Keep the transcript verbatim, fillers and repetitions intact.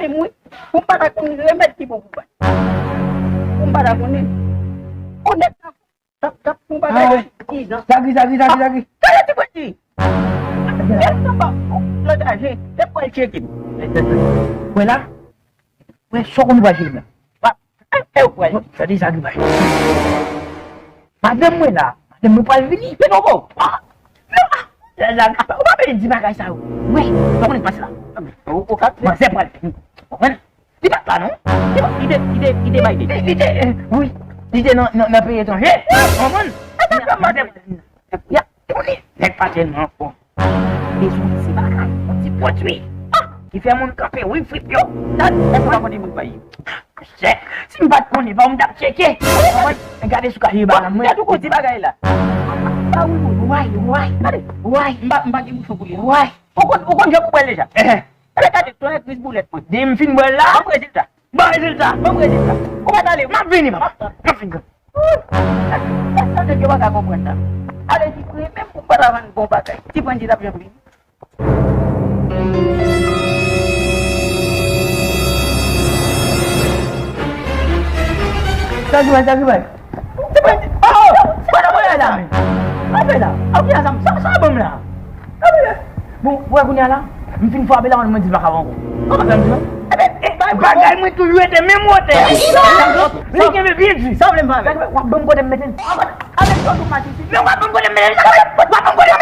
Wi, pou m pa ta konn remèd ki bon pou bay. Pou m pa ta konnen. On nèg tap, tap, tap, pou m pa ta konnen. Zagri, zagri, zagri, zagri. Gade ti bandi. Gade sa ba. Lòt aje. Se pou al tcheke m. Wè la. Wè, sa w konn pral tcheke m la. E, e, w pral. Gade zagri bay. Madanm mwen la. Madanm mwen pral vini. Men non, bon. Ah, non, ah. Zagri, ou pa bezwen di bagay sa yo. Wi, sa w konn k pase la. Ou, ou ka. Manzè pral vini. Konprann? Li pa t la non. Li pa, li te, li te, li te bay de. Li, li te, eh, wi. Li te nan, nan, nan peyi etranje. Konprann? Atè, atè, madanm. Ya, konnen nèg pa tèlman fò. Bezwen yon ti bagay, yon ti pwodui. Ah, ki fè moun kanpe wi frip yo. Gad, èske w pa konnen moun pa ye? Chè, si m pa t konnen, fò m t ap tcheke. Konprann? Gade sou kaje ba la, mwen. Gade ou ko ti bagay la. Ba wi, wi, way, way. Gade. Way. M pa, m pa gen bouchon pou li. Way. Ou konn, ou konn jan pou pral deja. Enben gade, tonnè Kris boulèt mwen. Depi m fin bwè l la. Ban m rezilta. Ban rezilta. Ban rezilta. Ou pa t ale. M ap vini, papa. M ap vini. Sa nèg yo pa ka konprann la. Ale di, menm pou m pa ta vann bon bagay. Ti bandi t ap janm vini. Sa ki bay, sa ki bay. Ti bandi. Oh, oh, oh. Sa nan mwen la, men. Sa fè la. Sa ban m la. Bon, ou wè kounye a la, m fin frape la, mwen di l pa ka ankò. Kòman sa m di non? Ebyen, e, bagay mwen toujou rete menm wotè a. Li kenbe byen di. Sa w vle m fè avè l? W ap ban m kote m mete l. Avèk sòt ou mati. Men w ap ban m kote m mete l. W ap ban m kote m